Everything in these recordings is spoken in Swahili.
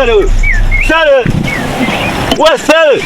Sele wewe. Sele. Wewe Sele.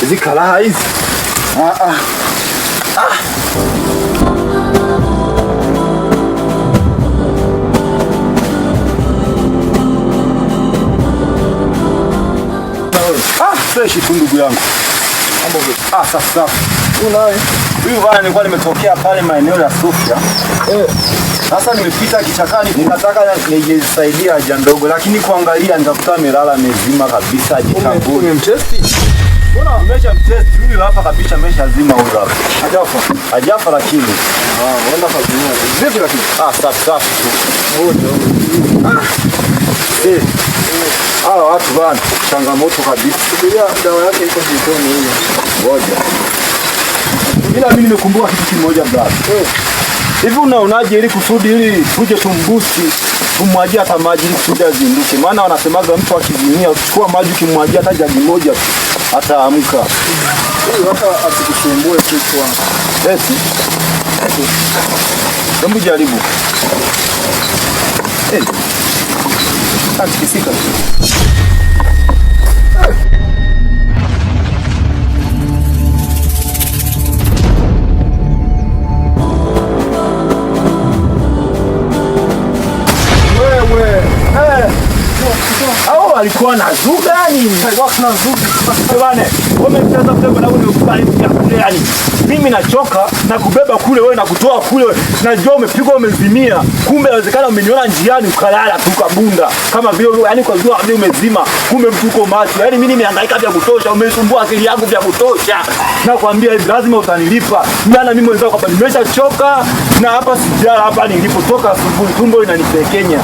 Hizi kalaha hizi. Fresh tu ndugu yangu. Mambo vipi? Safi safi. Unawe? Huyu bwana nilikuwa nimetokea pale maeneo ya Sofia. Sasa nimepita kichakani nikataka nijisaidia haja ndogo, lakini kuangalia nikakuta amelala mezima kabisa hajitambui. Umemtesti? Mbona umeshamtest huyu hapa kabisa, ameshazima huyu hapa. Hajafa. Hajafa lakini. Unaenda kazimia. Vipi lakini? Safi safi tu. Hawa watu bwana, changamoto kabisa. Subiria dawa yake iko jikoni hiyo. Ngoja. Ila mimi nimekumbuka kitu kimoja brother. Hivi unaonaje ili kusudi ili tuje tumbusi tumwagie hata maji ili kusudi azinduke? Maana wanasemaga mtu akizimia ukichukua maji ukimwagia hata jagi moja ataamka. Huyu hata asikusumbue kichwa. Eti. Hebu jaribu. Atikisika. Wewe. Hao walikuwa na zuga nini? Walikuwa na zuga. Bwana, wamemtaza mtego na ule ukubali kule yani. Mimi nachoka na kubeba kule wewe na kutoa kule. Najua umepigwa umezimia. Kumbe inawezekana umeniona njiani ukalala tu kabunda. Kama vile yani kwa jua vile umezima, kumbe mtu uko macho. Yaani mimi nimehangaika vya kutosha, umesumbua akili yangu vya kutosha. Nakwambia hivi lazima utanilipa. Maana mimi mwenzako hapa nimeshachoka na hapa sijala hapa nilipotoka asubuhi tumbo inanitekenya.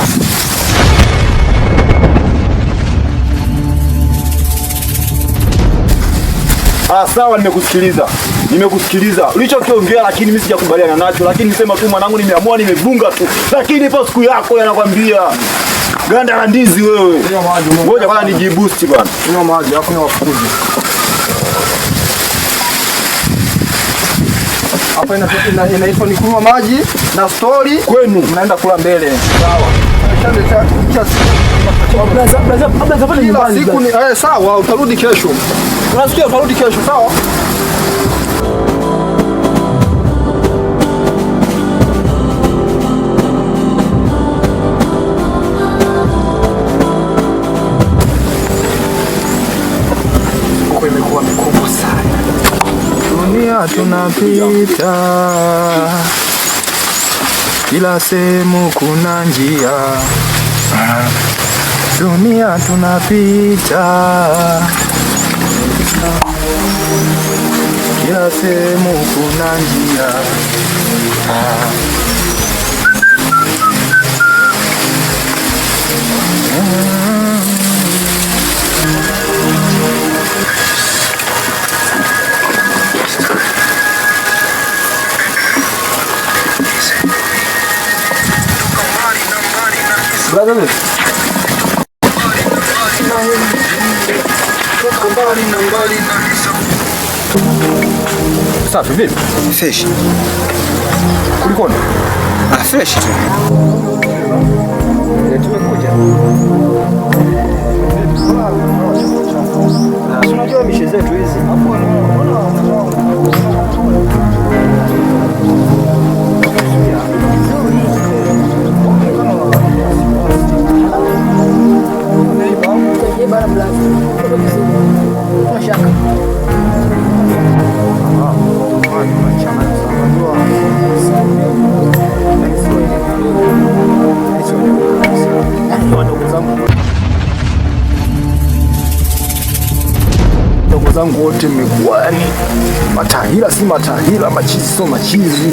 Sawa, nimekusikiliza. Nimekusikiliza. Ulichokiongea lakini mimi sijakubaliana nacho, lakini nisema tu mwanangu nimeamua nimevunga tu. Lakini ipo siku yako yanakwambia. Ganda la ndizi wewe. Ngoja kwanza nijiboost bwana. Kunywa maji, afu ni wafukuze. Hapa inaitwa ni kunywa maji na story kwenu. Mnaenda kula mbele. Sawa. Kila siku ni sawa, utarudi kesho. Unasikia, utarudi kesho, sawa? Huko imekuwa mikubwa sana. Dunia tunapita, kila sehemu kuna njia. Dunia tunapita, kila sehemu kuna njia. Brother, Safi vipi? Fresh. Kulikoni? Fresh tu. Tumekuja. Unajua mishe zetu hizi. zangu wote mmekuwa yani matahila si matahila, machizi sio machizi.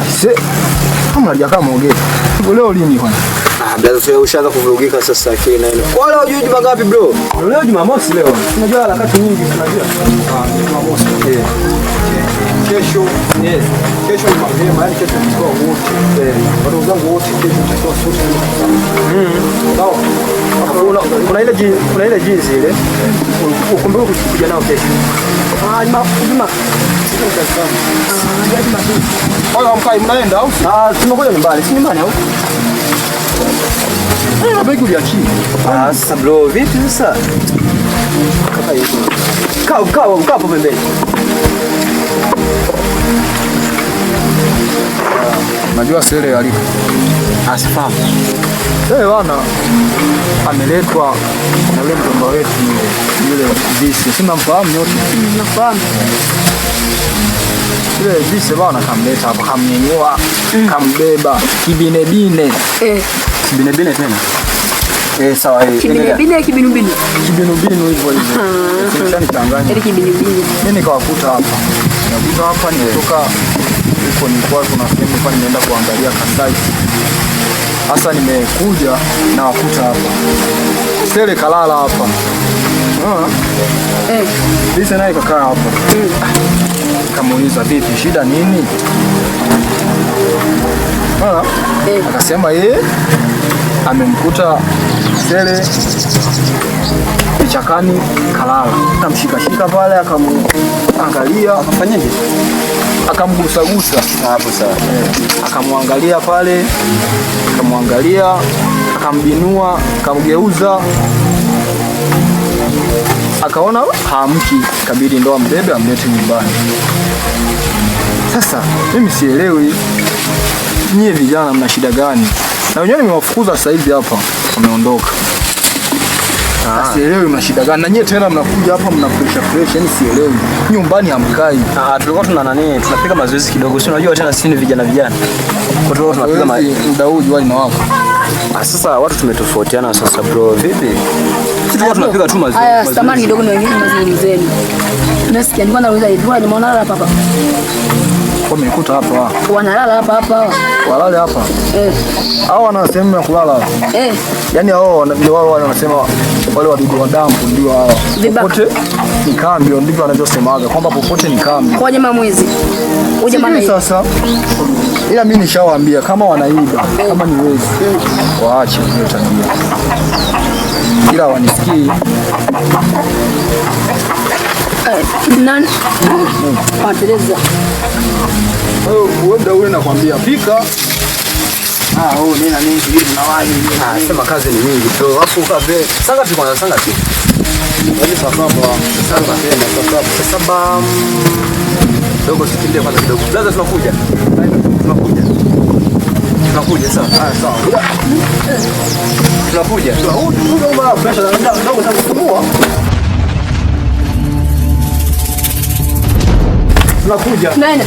Aise, kama unalia kama ogea. Leo lini kwani? Ah, brother, sasa ushaanza kuvurugika sasa akili na ile. Wala hujui juma ngapi bro? Leo Jumamosi leo. Unajua harakati nyingi tunajua. Ah, Jumamosi. Eh. Kesho, Yes. kesho ni mapema, yani kesho tutakuwa wote. Wadogo zangu wote kesho tutakuwa sote. Sawa. Kuna ile jinsi ile. Ukumbuke kuja nao kesho. Ah, Juma. Kwa hiyo hamkai mnaenda au? Ah, tumekuja nyumbani. Si nyumbani au? Eh, begi uliachia. Ah, sasa bro, vipi sasa? Kaka yuko. Kaa hapo pembeni. Najua Sele aliko. Asifahamu. Sele bana ameletwa na yule mjomba wetu yule Visi. Si mnamfahamu nyote? Nafahamu. Yule Visi bana kamleta hapa, kamnyenyua, kambeba kibinebine. Eh, Kibinebine tena. Eh, sawa eh. Endelea. kibinebine kibinubinu. Kibinubinu hivyo hivyo. Simshanichanganya. Yaani kibinubinu. Mimi nikawakuta hapa. Nikakuta hapa nilitoka huko, nilikuwa kuna sehemu nilikuwa nimeenda kuangalia Kasai. Sasa nimekuja na wakuta hapa. Sele kalala hapa. Eh, Lisa naye kakaa hapa. Kamuuliza vipi, shida nini? Akasema yeye amemkuta Sele kichakani kalala. Akamshikashika pale, akamwangalia, Akafanyaje? akamgusagusa. Hapo sawa. Akamwangalia pale, akamwangalia, akambinua, akamgeuza, akaona haamki, ikabidi ndo ambebe amlete nyumbani. Sasa mimi sielewi nyie vijana mna shida gani? Na wenyewe nimewafukuza sasa hivi hapa, wameondoka. Sielewi mna shida gani? Na nyie tena mnakuja hapa mna pressure pressure, yani sielewi. Nyumbani hamkai. Ah, tulikuwa tuna nani, tunapiga mazoezi kidogo. Si unajua tena sisi ni vijana vijana. Kwa tulikuwa tunapiga Mazoezi muda huu jua linawaka. Ah, sasa watu tumetofautiana sasa bro. Vipi? Sisi tulikuwa tunapiga tu mazoezi. Haya, samahani kidogo ni wengine mazungumzo yenu. Nasikia nilikuwa nauliza hivi, wale wanalala hapa hapa. Wamenikuta hapa. Wanalala hapa hapa. Walale hapa. Eh. Hao wana sehemu ya kulala hapa. Eh. Yaani hao ndio wao wale wanasema wale wadudu wa dampu ndio hao. Popote ni kambi, ndivyo wanavyosemaga kwamba popote ni kambi. Kwa jamaa mwizi. Huyu jamaa Sijui sasa. Ila mimi nishawaambia kama wanaiba, kama ni wezi, waache hiyo tabia. Ila wanisikii. Nani? Pateleza. Wewe muda ule nakwambia pika. Ah, oh nina nini sijui tunawani. Ah, sema kazi ni nyingi bro. Alafu ukabe. Sanga tu kwanza, sanga tu. Yaani saa saba. Saa saba. Dogo tukimbie kwanza kidogo. Blaza tunakuja. Tunakuja. Tunakuja sawa. Ah, sawa. Tunakuja. Huyu mara pressure na ndogo sana kupumua. Tunakuja. Nani?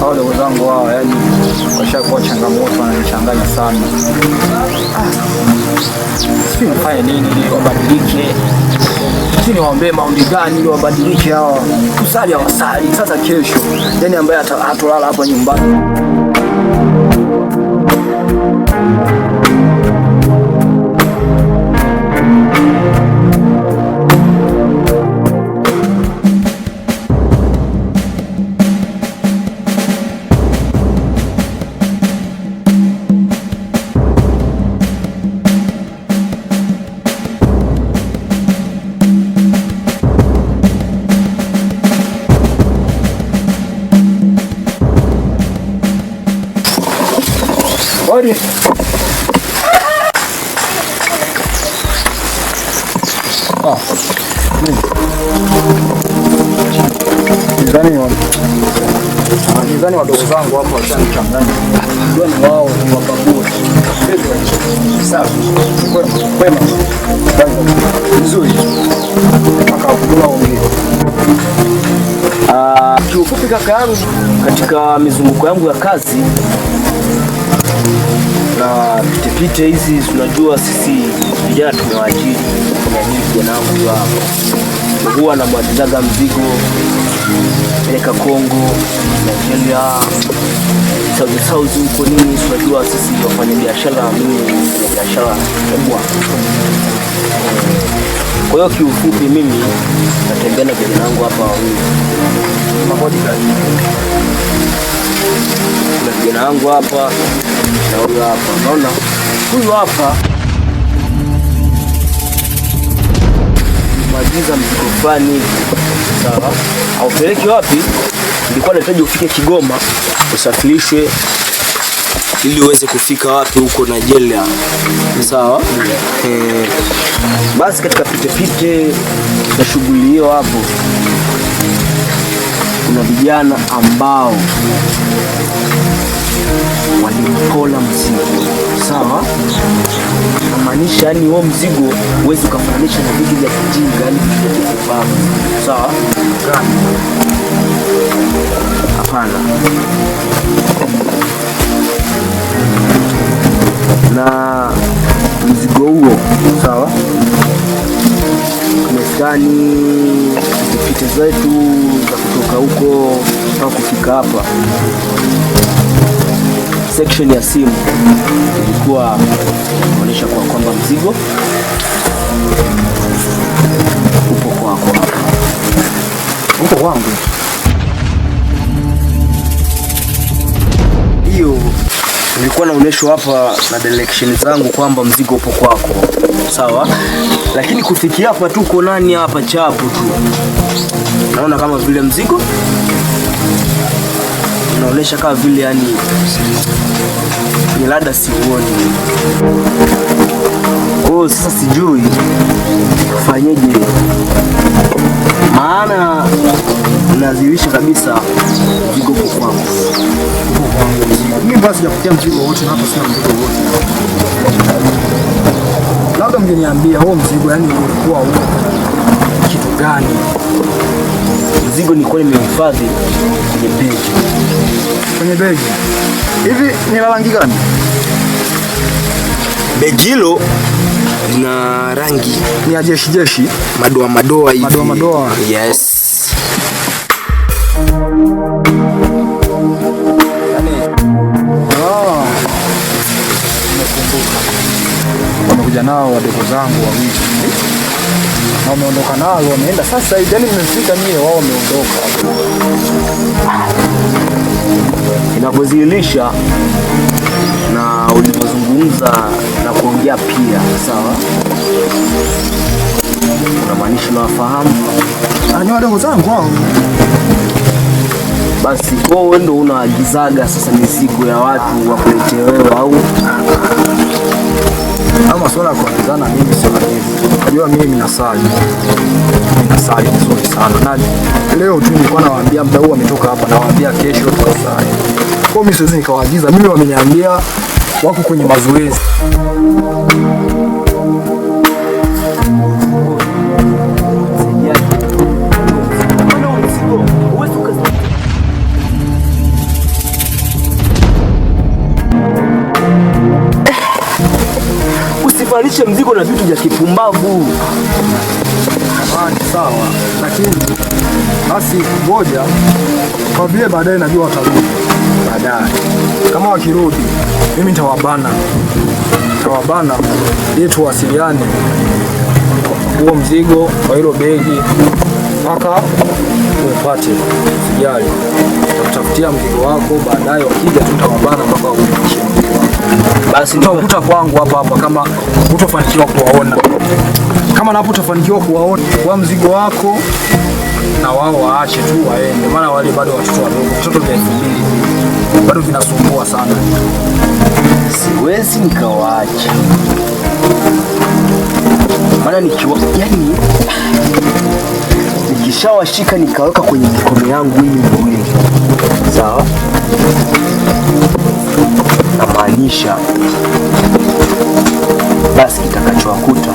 Hao ndugu zangu wao yani washakuwa changamoto, wananichanganya sana. Sijui nifanye nini ili wabadilike. Sijui niwaombee maombi gani ili wabadilike hawa. Kusali hawasali. Sasa kesho, yani ambaye hatolala hapa nyumbani. Hodi. Ah. Nidhani wadogo zangu hapo washanichanganya. Ndio ni wao ni wababu. Sawa. Kwema. Nzuri. Akakula ongea. Kiufupi kaka yangu, katika mizunguko yangu ya kazi Na pitepite hizi unajua sisi vijana tumewaajiri, tumeajiri vijana wangu huyo hapa. Huwa anamwagizaga mzigo peleka Kongo, Nigeria, South huko nini, unajua sisi wafanya biashara, mimi ni biashara kubwa. Kwa hiyo kiufupi mimi natembea na vijana wangu hapa wawili. Kuna vijana wangu hapa na huyu hapa. Unaona? Huyu hapa maagiza mzigo fulani hivi. Sawa? Haupeleki wapi? Nilikuwa nahitaji ufike Kigoma usafirishwe ili uweze kufika wapi huko Nigeria. Sawa? Basi katika pite na shughuli hiyo hapo kuna vijana ambao walimpola mzigo. Sawa? Namaanisha yani huo mzigo huwezi ukafananisha na vitu vya kijinga, yani vitu vya kipumbavu. Sawa? Hapana. Na mzigo huo, sawa, tumeskani pite zetu za kutoka huko mpaka kufika hapa, section ya simu ilikuwa inaonyesha kwa kwamba mzigo upo kwako hapa. Upo kwangu. Hiyo nilikuwa naonyeshwa hapa na direction zangu kwamba mzigo upo kwako. Sawa? Lakini kufikia hapa tuko nani hapa chapu tu. Naona kama vile mzigo unaonyesha kama vile yani ni lada siuoni. Kwa hiyo sasa sijui fanyeje, maana naziwisha kabisa mzigo upo kwangu. Mimi basi sijakutia mzigo wote na hapa sina mzigo wote. Labda mngeniambia huo mzigo yani ulikuwa huo kitu gani? Mzigo nilikuwa nimehifadhi kwenye begi. Kwenye begi. Hivi ni la rangi gani? Begi hilo lina rangi ni ya jeshi jeshi, madoa madoa hivi. Madoa madoa. Yes. Wamekuja nao wadogo zangu wawili na wameondoka nalo, wameenda sasa hivi, yani nimefika mie, wao wameondoka. Inavyodhihirisha na ulivyozungumza na kuongea pia, sawa, unamaanisha unawafahamu? Ni wadogo zangu hao. Basi kwa wewe ndio unaagizaga sasa mizigo ya watu wakuletee wewe au? Ama swala ya kuagizana mimi sio hivi. Unajua mimi nasali. Mimi nasali vizuri sana. Na leo tu nilikuwa nawaambia muda huu ametoka hapa, nawaambia kesho tutasali. Kwa mimi siwezi nikawaagiza. Mimi wameniambia wako kwenye mazoezi. Usivalishe mzigo na vitu vya kipumbavu. Sawa, lakini basi ngoja kwa vile baadaye najua watarudi baadaye. Kama wakirudi mimi nitawabana. Nitawabana ili tuwasiliane huo mzigo kwa hilo begi mpaka upate. Usijali, nitakutafutia mzigo wako baadaye, wakija tu nitawabana mpaka urudishe mzigo wako. Basi nitakukuta kwangu hapa hapa kama hutofanikiwa kuwaona. Kama napo utafanikiwa kuwaona kwa mzigo wako, na wao waache tu waende, maana wale bado watoto wadogo, watoto vya 2000 bado vinasumbua sana. Siwezi nikawaacha, maana nikiwa yani nikishawashika nikaweka kwenye mikono yangu hii miwili, sawa, namaanisha basi kitakachowakuta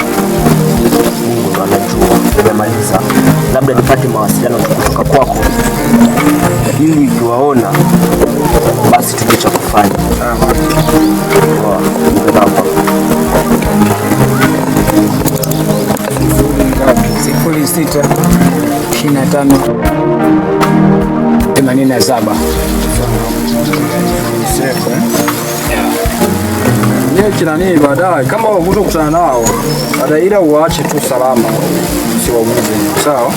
Mungu ndo anajua. Nimemaliza, labda nipate mawasiliano kutoka kwako ili ukiwaona basi tujue cha kufanya. kufanya. Poa, nipe namba. 0625 87. Nyewe kinani baadaye kama kutokutana nao baadaye, ila uwaache tu salama, usiwaguze. Sawa?